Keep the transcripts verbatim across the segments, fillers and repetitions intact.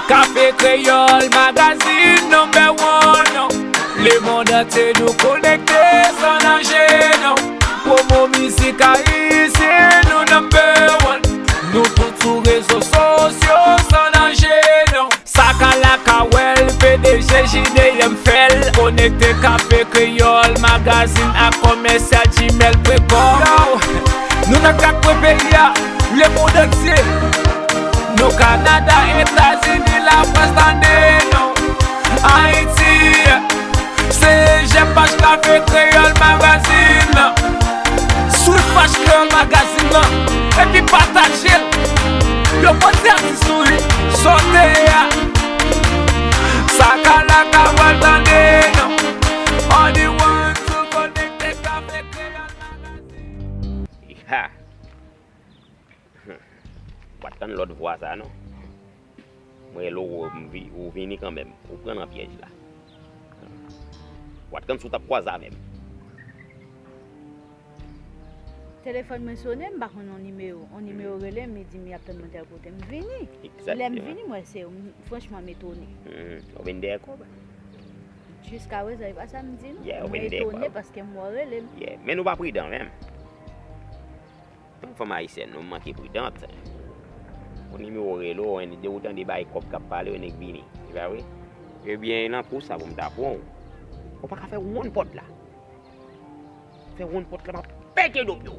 Kafe Kreyòl, magazine number one. Lemonn antye nou konekte san danje, non. Pwomo mizik ayisyen, nou number one. Nou tout sou rezo sosyo, san danje, non. Sakalaka wè l, P D G J D M fè l. Konekte Kafe Kreyòl, magazine ak kòmèsyal gmail pwen kòm. Yo, nou nan kat kwen peyi a, lemonn antye. Nou Kanada, Etazini, Lafrans, tande nou. Ayiti, se jèm paj Kafe Kreyòl magazin nan. Swiv paj Kreyòl magazin nan. Epi pataje l. Yo pote atis nou wi. Sote a. Sakalaka pral tande nou. Only one to konekte Kafe Kreyòl magazin. Ha! W pa t tann lòt vwa sa a non. Mwen rele w, m vi-, ou vini kanmenm. Ou pran nan pyèj la. W pa t tann si w t ap kwaze avè m. Telefòn mwen sonnen, m pa konn yon nimewo. Yon nimewo rele m, li di m y ap tann mwen tèl kote. M vini. Lè m vini, m wè se ou. M, franchman, m etone. Hmm, ou vin dèyè kòb? Jiskaprezan, e pa sa m di nou. Yeah, ou vin dèyè kòb. M etone paske m wè w rele m. Yeah, men nou pa pridan menm. Fanm ayisyèn, nou manke pridant. Yon nimewo rele w, en, de ou tande bay kòb k ap pale, nèg vini. Se pa vre? Ebyen, e nan kou sa pou m ta pran w. Ou pa ka fè wonn pòt la. Fè wonn pòt la, m ap pete do pye w.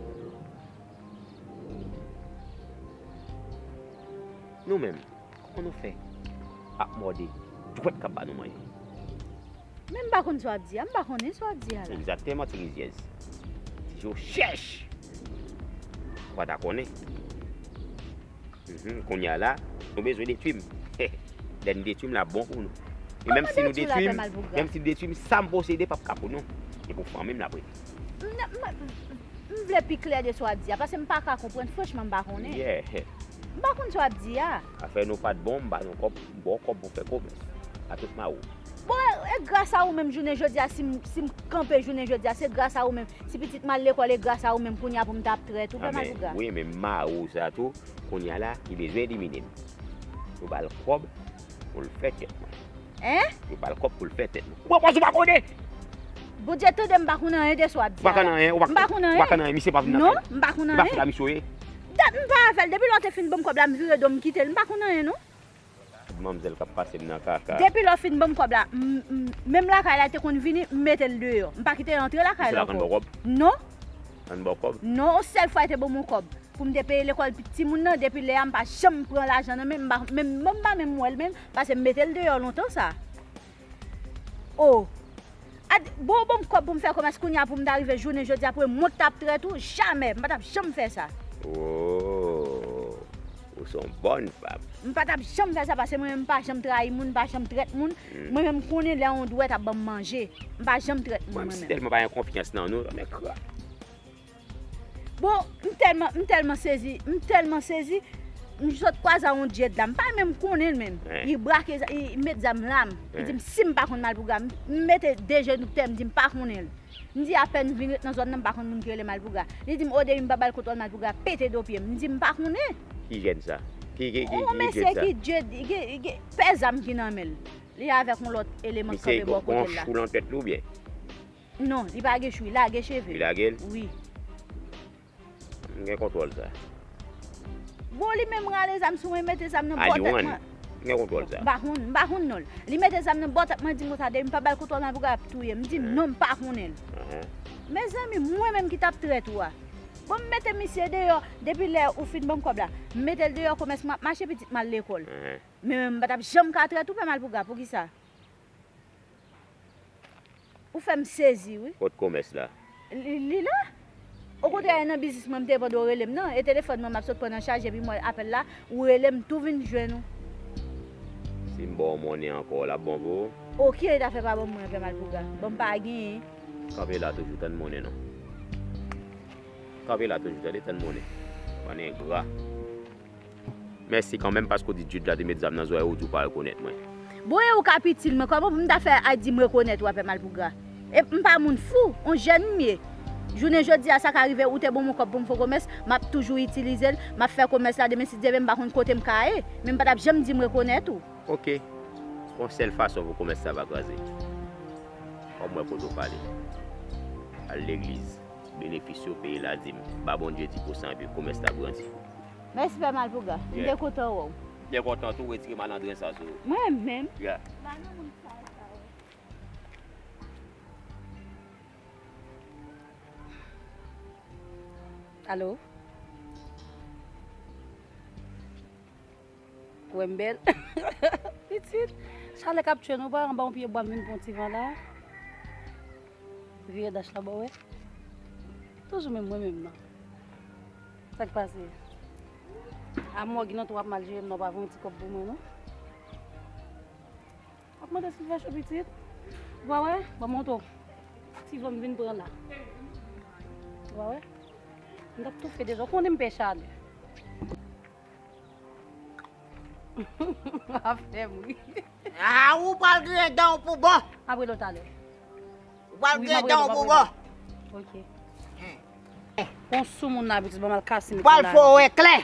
Nou menm, kòman nou fè ap mòde dwèt k ap ba nou manje? Men m pa konn sa w ap di a, m pa konnen sa w ap di a la. Egzakteman, ti rizyèz. Ti je w chèch. Ou pa ta konnen. Mhm, kounye a la, nou bezwen detwi m. Lè n detwi m, l ap bon pou nou. E menm si nou detwi m, menm si nou detwi m, sa m posede p ap ka pou nou. E pou fanmi m l ap rete. M, m, m vle pi klè de sa w ap di a, paske m pa ka konprann, franchman, m pa konnen. Yeah. M pa konn sa w ap di a. Afè nou pa t bon, m ba nou kòb, m ba w kòb pou fè komès. A tout ma ou. Bon, e gras a ou menm jounen jodi a, si m, si m kanpe jounen jodi a, se gras a ou menm. Si pitit m al lekòl, e gras a ou menm kounye a pou m t ap trèt ou, pè Malpougra. Wi, men ma ou sa tou, kounye a la, li bezwen elimine m. Yo ba l kòb pou l fè tèt mwen. Hein? Yo ba l kòb pou l fè tèt mwen. Ou pa pòz ou pa konnen! Bondye tande m pa konn anyen de sa w ap di a la. Ou pa konn anyen, ou pa konn anyen. M pa konn anyen. Misye pa vin nan kay la. Non, m pa konn anyen. E pa fout a misye w ye. Dat m pa avè l. Depi lè w te fin ban m kòb la, m vire do m kite l. M pa konn anyen, non. Tout manmzèl k ap pase m nan kaka. Depi lè w fin ban m kòb la, m, m, menm lakay la, l te konn vini, m mete l deyò. M pa kite l antre lakay la ankò. Misye la konn ba w kòb? Non. Konn ba w kòb? Non, yon sèl fwa, l te ban m yon kòb. Pou m te peye lekòl pi-, timoun nan, depi lè a, m pa janm pran lajan nan men l, m pa, menm, menm pa menm wè l menm, paske m mete l deyò lontan sa. Oh! Ad-, bon, bon, m kòb pou m fè komès kounye a pou m ta rive jounen jodi a pou e mwen k t ap trèt ou, jamè, m pa t ap janm fè sa. Oh, ou se yon bòn fanm. M pa t ap janm fè sa paske mwen menm m pa janm trayi moun, m pa janm trèt moun. Hmm. Mwen menm m konnen lè yon dwèt ap ban m manje. M pa janm trèt moun mwen menm. Mwen menm si tèlman pa gen konfyans nan nou, men kra. Bon, m tèlman, m tèlman sezi, m tèlman sezi, m sot kwaze a yon Djed la, m pa menm konnen l menm. Li brake, li met zam la, m, li di m si m pa konn Malpougra, m, m mete de jenou tè, m di m pa konnen l. M di apèn m vin ret nan zòn nan, m pa konn moun ki rele Malpougra. Li di m, o debi m pa ba l kontwòl Malpougra, pete do pye m. M di m pa konnen. Ki jèn sa? Ki, ki, ki, ki jèn sa? Yon mesye ki Djed, ki, ki, pè zam ki nan men l. Li avèk yon lòt eleman k kanpe bò kote l la. Misye gon, gon chou nan tèt li oubyen? Non, li pa gen chou, li lage cheve. Li lage l? Wi. M gen kontwòl sa. Bon, li menm rale zam sou mwen, mete zam nan bò tèt mwen. M gen kontwòl sa. M pa konn, m pa konn non l. Li mete zam nan bò tèt mwen, di m konsa, depi m pa ba l kontwòl Malpougra, l ap touye m. M di m non, m pa konnen l. Mezanmi, mwen menm ki t ap trèt ou a. Bon, m mete misye deyò, depi lè ou fin ban m kòb la. M mete l deyò, komès mwen ap mache, pitit mwen al lekòl. Men mwen menm m pa t ap janm ka trèt ou, pè Malpougra, poukisa? Ou fè m sezi, wi. Kot komès la? Li, li la. Okontrè, e nan biznis mwen m te pandan w rele m nan. E telefòn mwen m ap sot pran nan chaje, epi m wè apèl la, ou rele m tou vin jwenn ou. Si m ba w monnen ankò, l ap bon pou ou? Okenn afè pa ban m monnen, pè Malpougra. Ban m pa genyen. Kanpe la toujou, tann monnen non. Kanpe la toujou, tande, tann monnen. Bann engra. Mèsi kanmenm paske w di Djed la te met zam nan zòrèy ou, ou di w pa rekonèt mwen. Bon, e ou k ap itil mwen, kòman pou m ta fè al di m rekonèt ou a, pè Malpougra? E m pa moun fou, on jèn m ye. Jounen jodi a, sa ka rive, ou te ban m yon kòb pou m fè komès, m ap toujou itilize l, m ap fè komès la, demen si Dye vle, m pa konn kote m ka ye, men m pa t ap janm di m rekonèt ou. Ok. Yon sèl fason pou komès sa pa kraze. Kòm mwen kote w pale. Al legliz. Benefis yo, peye ladim. Ba Bondye dis pou san epi komès la grandi. Mèsi Pè Malpougra. M te kontan wè w. Byen kontan tou, retire malandren sa sou ou. Mwen menm? Yeah. Alo? Wè m bèl. Pitit, chalè k ap tye nou, pa anba yon pye bwa m vin pran ti van la. Vye dach la ba w wè. Toujou menm mwen menm nan. Sa k pase? A mòg nan tou w ap mal jere m nan, w pa voye yon ti kòb pou mwen non. W ap mande si l fè cho pitit. Ou pa wè? Ban m montre w. Ti van m vin pran la. Ou pa wè? M t ap toufe deja. Ou konnen m pè chalè. Afè m ri. Ah, ou pral griyen dan w pou bon. M ap rele w talè. Ou pral griyen dan w pou bon. Ok. Bon, sou moun nan abitid ban m al kase mikwo la. Pral fè w wè klè.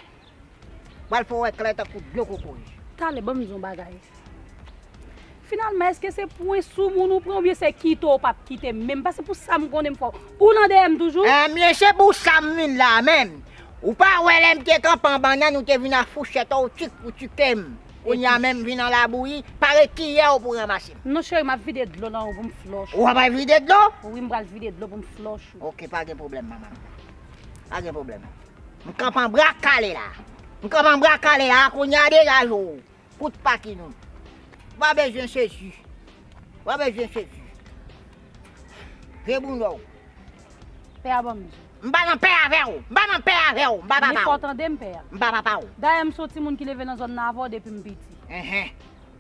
Pral fè w wè klè tankou dlo kokoye. Talè, ban m di yon bagay. Finalman, èske se pwen sou moun ou pran oubyen se kite w p ap kite m menm? Paske pou sa m konnen m fè w. Ou nan dèyè m toujou? Ebyen, se pou sa m vin la menm. Ou pa wè lè m te kanpe anba bannann, ou te vin ak fouchèt ou, ou tchik, ou tchike m. Kounye a menm vin nan labouyi, pare kiyè ou pou ranmase m. Non, cheri, m ap vide dlo nan ou pou m flòch ou. Ou ap al vide dlo? Wi, m pral vide dlo pou m flòch ou. Ok, pa gen pwoblèm, manman. Pa gen pwoblèm. M kanpe an bra kale la. M kanpe an bra kale la, kounye a degaje w. Kout pakin ou. Ou pa bezwen sezi. Ou pa bezwen sezi. Vye bounda w. Pè a ban m di. M pa nan pè avè w. M pa nan pè avè w. M pa papa w. Men fò w tande m, pè a. M pa papa w. Dayè, m se yon timoun ki leve nan zòn nan avè w depi m piti. Enhen.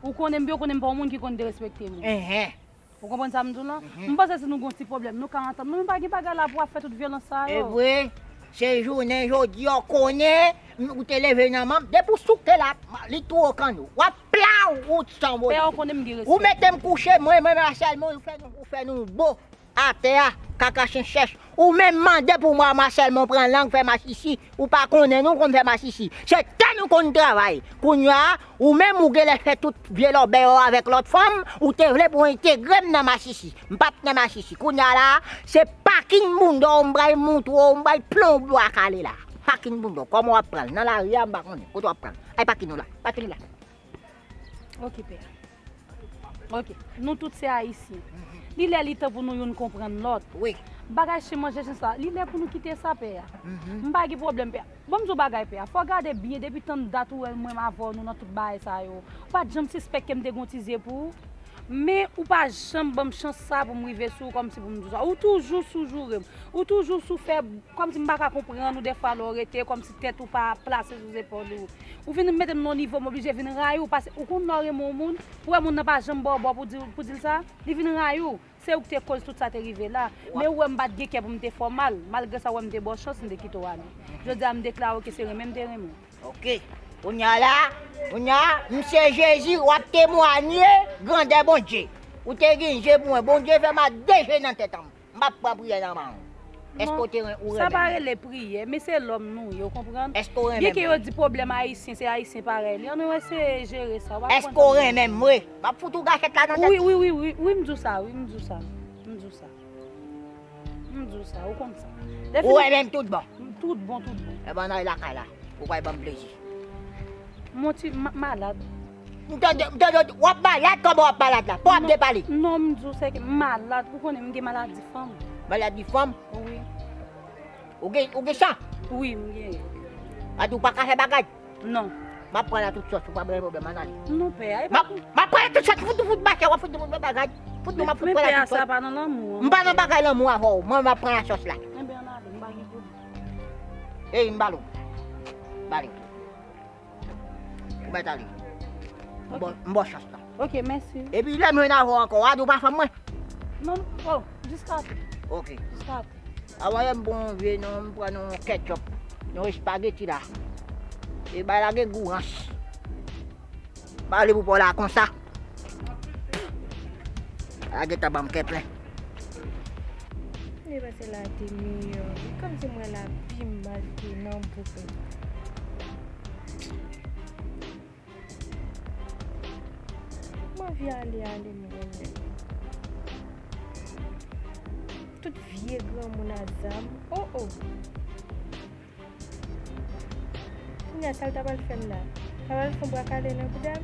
Ou konnen m byen, ou konnen m pa yon moun ki konn derespekte moun. Enhen. Ou konprann sa m di w lan? Mhm. M panse si nou gen yon ti pwoblèm, nou ka antann nou, men pa gen bagay la pou w ap fè tout vyolans sa yo. E vre, se jounen jodi a w konnen, m, ou te leve nan manm, depi w souke la, li tou okan nou. W ap pla ou san bòl. Pè a, ou konnen m gen respè. Ou mete m kouche, mwen, mwen, Marcel, mwen, ou fè nou, ou fè nou bo atè a, kaka chen chèch. Ou menm mande pou mwa, mwa sèlman pran lang fè masisi. Ou pa konnen nou konn fè masisi. Se tè nou konn travay. Kounye a, ou menm ou genlè fè tout vye lòbèy ou avèk lòt fanm, ou te vle pou entegre m nan masisi. M p ap nan masisi. Kounye a la, se pakin bounda w m pral montre w, m pral plonbe w ak ale la. Pakin bounda w. Kòman w ap pran l? Nan lari a, m pa konnen. Kote w ap pran l? Ay, pakin ou la. Pakin ou la. Ok, pè. Ok, nou tout se ayisyen. Li lè li tan pou nou youn konprann lòt. Wi. Bagay chen manje chen sa, li lè pou nou kite sa, pè a. M pa gen pwoblèm, pè a. Ban m di w bagay, pè a. Fò w gade byen, depi tann dat ou wè mwen m avè w nou nan tout bagay sa yo. Ou pa t janm sispèk ke m te gen yon ti zye pou ou. Men ou pa janm ban m chans sa pou m rive sou ou kòmsi pou m di w sa. Ou toujou sou joure m. Ou toujou sou fè kòmsi m pa ka konprann ou dèfwa lè w rete, kòmsi tèt ou pa plase sou zepòl ou. Ou vin mete m nan yon nivo m oblije vin rayi w, paske ou konn lè w renmen yon moun, ou wè moun nan pa janm ba w bò pou di, pou di l sa, li vin rayi w. Se ou ki te koz tout sa te rive la. Men ou wè m pa t gen kè pou m te fè w mal, malgre sa ou wè m te ba w chans, m te kite w ale. Jodi a m deklare w ke se renmen m te renmen w. Ok. Kounye a la, kounye a, m se Jezi, w ap temwanye grandè Bondye. Ou te gen je pou mwen, Bondye fè m a de je nan tèt an. M p ap pran priyè nan men w. Èske w te ren-, ou renmen m? Non, sa pa rele priyè, men se lòm nou ye, ou konprann? Èske w renmen m? Byen ke yo di pwoblèm ayisyen, se ayisyen parèy li. Ann nou eseye jere sa, w pa konprann sa m di. Èske w renmen m vre? M ap fout ou gachèt la nan tèt. Wi, wi, wi, wi, wi, m di w sa, wi, m di w sa. M di w sa. M di w sa, ou konn sa. Ou renmen m tout bon? Tout bon, tout bon. Ebyen, ann al lakay la. Ou pral ban m plezi. Mon ti, m malad. M tande, m tande, w ap malad, kòman w ap malad la? Pa w ap depale. Non, m di w se ke m malad, ou konnen m gen maladi fanm. Maladi fanm? Wi. Ou gen, ou gen sa? Wi, m gen. Adi w pa ka fè bagay? Non. M ap pran la tout sòs, ou pa bay pwoblèm, ann ale. Non, pè a, e pa pou. M ap pran la tout sòs, fout nou fout mache, w ap fout nou fout bagay. Fout nou, m ap fout pran la tout sòs. Men pè a, sa pa nan lanmou an. M pa nan bagay lanmou avè w, mwen m ap pran la sòs la. Enben, ann ale, m pa gen pwoblèm. Ey, m ba l ou. M ba l ou. Ou mèt ale. M ba w chans la. Ok, mèsi. Epi lè m jwenn avè w ankò, w a di w pa fanm mwen? Non, oh, jiska apre. Ok. Jiska apre. Avan yè m pran yon vye non, m pran yon ketchup, yon espageti la. E bay la gen gou rans. M pa vle pou pa w la konsa. A gentan ban m kè plen. Li panse la te miyò. Li kòmsi m wè la pi mal ke nan bouk la. Anvi ale, ale, m renmen. Tout vye granmoun a zam. Oh, oh. Kounye a, sa l ta pral fè m la? Ta pral fè yon bwa kale nan bouda m?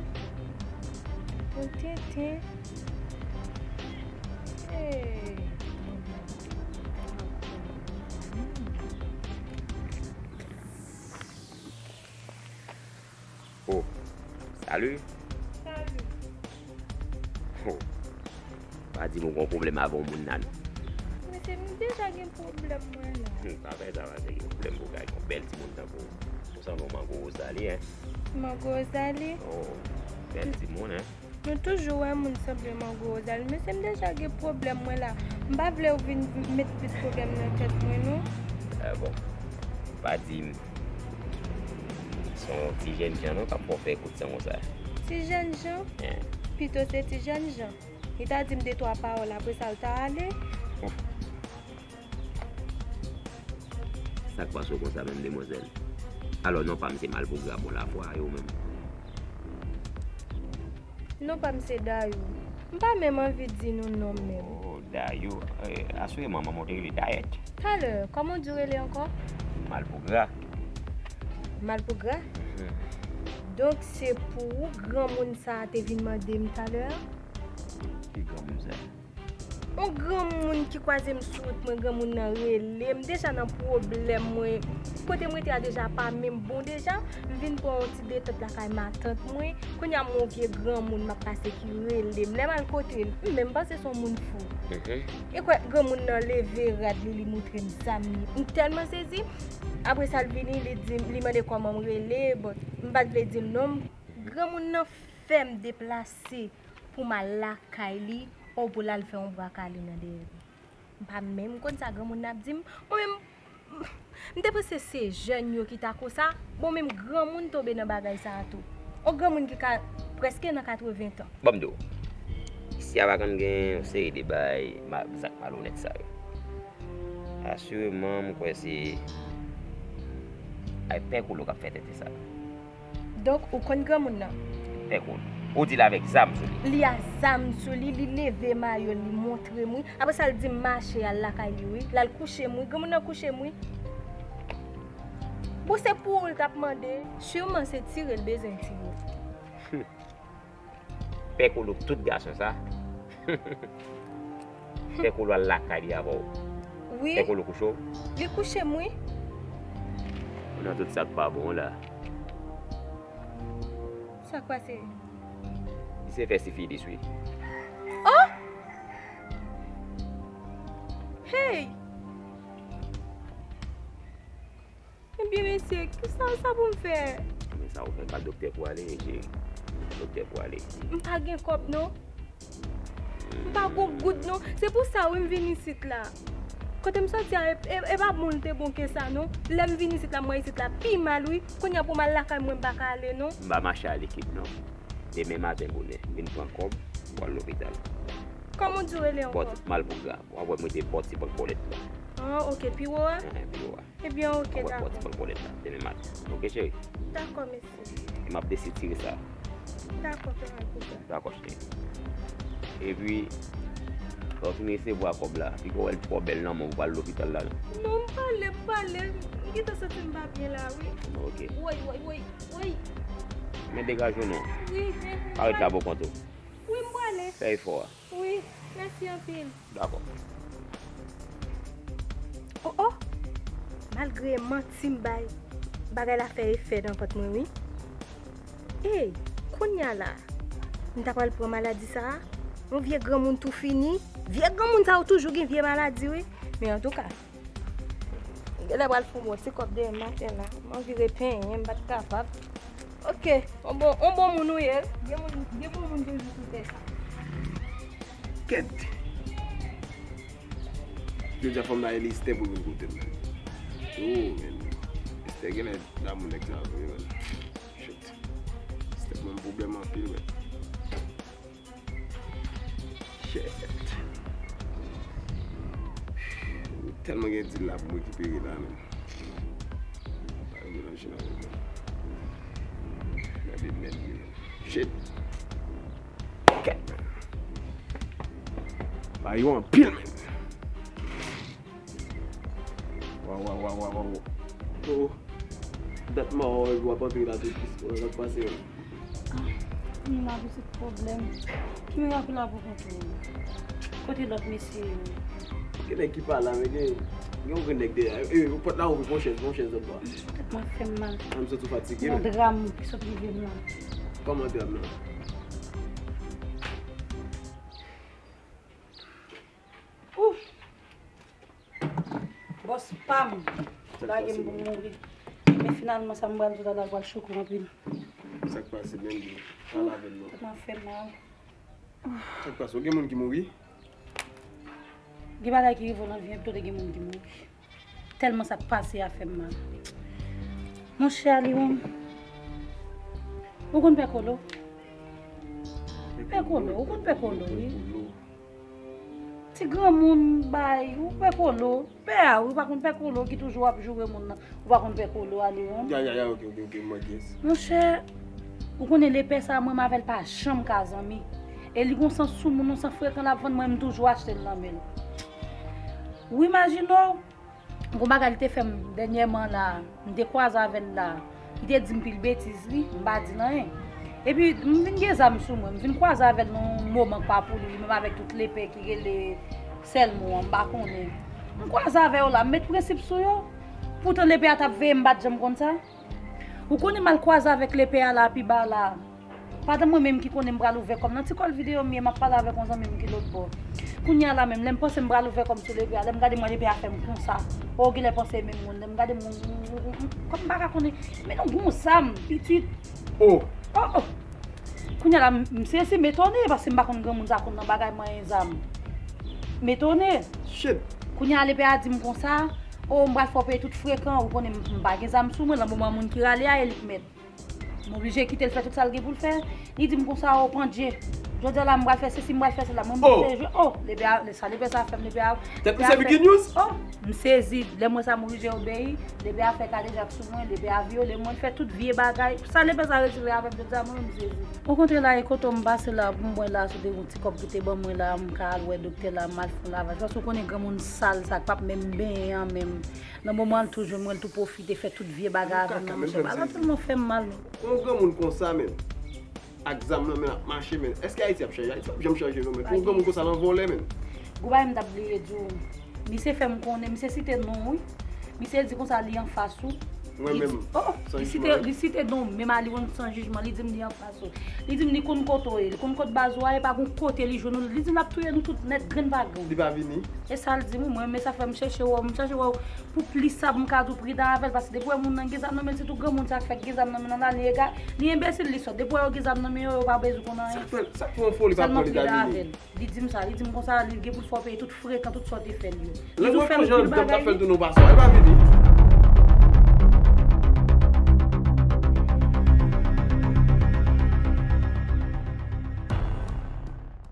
Yon tenten. Hey. Oh, salut. Salut. Oh, pa di m ou gon pwoblèm avè yon moun nan, non. Mesye, m deja gen pwoblèm mwen la. Hmm, pa fè sa, pa fè gen pwoblèm pou gay yon bèl timoun tankou w. Ou sanble yon mango Wozali, en. Mango Wozali? Oh, bèl timoun, en. Nou toujou wè moun sanble mango Wozali. Mesye, m deja gen pwoblèm mwen la. M pa vle w vin met plis pwoblèm nan tèt mwen, non. Ah bon. Pa di m se yon ti jènjan non k ap fè w fè kout san konsa. Ti jènjan? Eh. Pito se ti jènjan. Li ta di m de twa pawòl, apre sa l ta ale. Sa k pase w konsa menm, demwazèl? Alò, non pa m se Malpougra, bon lafwa, e ou menm? Non pa m se Dayou. M pa menm anvi di nou non m menm. Oh, Dayou, eh, asireman manman w te rele Dayèt. Talè, kòman w di w rele ankò? Malpougra. Malpougra? Mhm. Donk, se pou ou granmoun sa a te vin mande m talè a? Ki granmoun sa a? Yon granmoun ki kwaze m sou wout mwen, granmoun nan rele m, deja nan pwoblèm mwen. Kote m rete a deja pa menm bon deja. M vin pran yon ti detant lakay matant mwen. Kounye a m wè yon vye granmoun m ap pase ki rele m. Lè m al kote l, m menm panse se yon moun fou. Mhm. E kwè granmoun nan leve rad li, li moutre m zam li. M tèlman sezi. Apre sa, l vini, li di m, li mande kòman m rele. Bon, m pa t vle di l non. Granmoun nan fè m deplase pou m al lakay li, o pou l al fè yon bwa kale nan dèyè li. M pa menm konn sa granmoun nan ap di m. Mwen menm, m te panse se jèn yo ki ta konsa. Bon, menm granmoun tonbe nan bagay sa a tou. On granmoun ki ka prèske nan katreven tan. Ban m di w, isi a pa konn gen yon seri de bagay ma-, zak malonèt sa yo. Asireman, m kwè se ay pè Kolo k ap fè tenten sa. Donk, ou konn granmoun nan? Pè Kolo. Ou di l avèk zam sou li? Li a zam sou li, li leve mayo l, li montre m, wi. Apre sa, l di m mache al lakay li, wi. L al kouche m, wi. Granmoun nan kouche m, wi. Bon, se pou ou l t ap mande. Siman se tire l bezwen tire. Pè Kolo k tout gason sa. Pè Kolo al lakay li avè w. Wi. Pè Kolo kouche w? Li kouche m, wi. Ou nan tout sa k pa bon la. Sa k pase? Li se fè sifilis, wi. Oh! Hey! Ebyen, mesye, kisa sa pou m fè? Men sa ou fè, pa doktè pou ale, cheri. Pa doktè pou ale. M pa gen kòb, non. M pa gon goud, non. Se pou sa, wi, m vin isit la. Kote m soti a, e, e, e pa bon, l te bon ke sa, non. Lè m vin isit la, m wè isit la pi mal, wi. Kounye a pou m al lakay mwen, m pa ka ale, non. M pa mache a likid, non. Demen maten bonè, vin pran kòb, pou al lopital. Kòman w di w rele ankò? Pòt Malpougra. W ap wè m rete pòt ti bank bòlèt la. Ah, ok, pi wo a? Enhen, pi wo a. Ebyen, ok, dakò. W ap wè pòt ti bank bòlèt la, demen maten. Ok, cheri? Dakò, mesye. E m ap deside tire sa. Dakò, pè Malpougra. Dakò, cheri. Epi, lè w fin resevwa kòb la, piga w wè l twò bèl nan men w pou al lopital la, non. Non, m prale, m prale. M gentan santi m pa byen la, wi. Ok. Woy, woy, woy, woy. Men degaje w non. Wi, men. Pa ret la pou kont ou. Wi, m prale. Fè efò a. Wi, mèsi anpil. Dakò. Oh, oh! Malgre manti m bay, bagay la fè efè nan vant mwen, wi. Ey, kounye a la, m ta pral pran maladi sa a. Yon vye granmoun tou fini. Vye granmoun sa yo toujou gen vye maladi, wi. Men antouka, Genlè pral fè yon bon ti kòb demen maten la. M anvi repenyen, m pa t kapab. Ok, on bon, on bon moun ou ye. Gen moun, gen bon moun toujou sou tè sa. Kèt. Jodi a fanm la rele Esther pou vin kote m. Oh, men. Esther genlè damou nèg sa vre, men. Shit. Esther ban m pwoblèm anpil, men. Shit. Tèlman gen dil la pou m rekipere la, men. Pa yo melanje nan yo, men. Gade nèg yo. Shit. Kèt, men. Bagay yo anpil, men. Waw, waw, waw, waw, waw. Oh. Dat mò, w ap antre la tou plis, w ap pase. Ah, m nan pitit pwoblèm. Ki mirak ou la pou konte m? Kote lòt mesye yo? Gen nèg ki pa la, men gen, gen yon grenn nèg dèyè. E, e, pòt la ouvri, pran chèz, pran chèz anba. Tèt mwen fè m mal. Ah, m santi w fatige, men. Yon dram ki sot rive m la. Kòman dram nan? Ouf! Bòs pa m lage m pou m mouri. Men finalman, sa m pral di w la, l pral choke w anpil. Sa k pase menm? Pale avè m non. Tèt mwen fè m mal. Sa k pase? Ou gen moun ki mouri? Gen bagay ki rive w nan vi, epi tou gen moun ki mouri. Tèlman sa k pase a fè m mal. Monchè Aliwon, ou konn Pè Kolo? Pè Kolo, ou konn Pè Kolo, wi. Ti granmoun bay, ou Pè Kolo. Pè a, ou pa konn Pè Kolo ki toujou ap joure moun nan. Ou pa konn Pè Kolo, Aliwon? Ya, ya, ya, ok, ok, ok, m wè kiyès. Monchè, ou konnen lepè sa, mwen m avè l pa janm ka zanmi. E li gon sans sou moun, yon sans frekan l ap vann, mwen m toujou achte l nan men l. Ou imajine w, gon bagay li te fè m dènyèman la, m te kwaze avè l la. Li te di m pil betiz, wi, m pa di l anyen. Epi, m vin gen zam sou mwen, m vin kwaze avè l nan yon moman k pa pou li, li menm avèk tout lepè ki rele Sèlmo an, m pa konnen. M kwaze avè yo la, m met prensip sou yo. Poutan lepè a t ap veye m, m pa t janm konn sa. Ou konnen m al kwaze avèk lepè a la, pi ba la. Pandan mwen menm ki konnen m pral ouvè kò m nan ti kòl videyo m ye, m ap pale avèk yon zanmi m ki lòt bò. Kounye a la menm, lè m panse m pral ouvè kò m sou lepè a, lè m gade m wè lepè a fè m konsa. O, genlè panse menm moun, lè m gade m, m, m, m, m, kòm m pa ka konnen, men non gon zam, pitit. Oh! Oh, oh! Kounye a la, m, m sezi, m etone, paske m pa konn granmoun sa konn nan bagay manyen zam. M etone. Shit! Kounye a lepè a di m konsa, o, m pral fè w peye tout frekan, ou konnen m, m pa gen zam sou mwen, nan moman moun ki rale a, e li k mèt. M oblije kite l fè tout sa l gen pou l fè. Li di m konsa, o, pandje. Jodi a la, m pral fè sesi, m pral fè sela. Mwen, m Oh! panse, je, o, lepè a, sa lepè sa fè m, lepè a, Tèt lepè m a sèvi fè Genius? O, m sezi. Lè m wè sa, m oblije obeyi. Lepè a fè kadejak sou mwen, lepè a vyole mwen, l fè tout vye bagay. Sa lepè sa retire avè m jodi a, mwen, m sezi. Okontrè la, e kote m pase la, pou m wè la, sou de yon ti kòb ki te ban mwen la, m ka al wè doktè la, m al fè yon lavaj. Paske ou konnen granmoun sal, sa k p ap menm benyen an menm. Nan moman l tou jwenn mwen, l tou pwofite fè tout vye bagay avè m nan, monchè. Bagay la tèlman fè m mal, men. Pou yon granmoun konsa, men, ak zam nan men, ap mache, men, èske Ayiti ap chanje? Ayiti p ap janm chanje, non, men. Pou yon granmoun konsa, l an vòlè, men. Gon bagay m t ap bliye di w. Misye fè m konnen, misye site non w, wi. Misye di konsa li anfas ou. Mwen menm, oh, oh, san jijman, wi. Li site non m, menm Aliwon san jijman, li di m li anfas ou. Li di m li konn kote w ye, li konn kot baz ou a ye, pa gon kote li jwenn ou. Li di m l ap touye nou tout nèt, grenn pa grenn. Li pa vini? E sa l di m, wi, mwen, men sa fè m chèche wè w, m chèche wè w pou plis sa pou m ka di w pridan avè l, paske depi w wè moun nan gen zam nan men l, sitou granmoun sa k fèk gen zam nan men l la, li ega-, li enbesil, li sòt. Depi w wè yo gen zam nan men yo, yo pa bezwen konn anyen. Sa k fè, sa k fè yon foli pa pran li ta vini? Li di m sa, li di m konsa, li gen pou l fè w peye tout frekan, tout sa w te fè l yo. Li di w fè l anpil bagay, wi. Lè mwen pran jan m t ap fè l tounen yon paswa, e pa vini.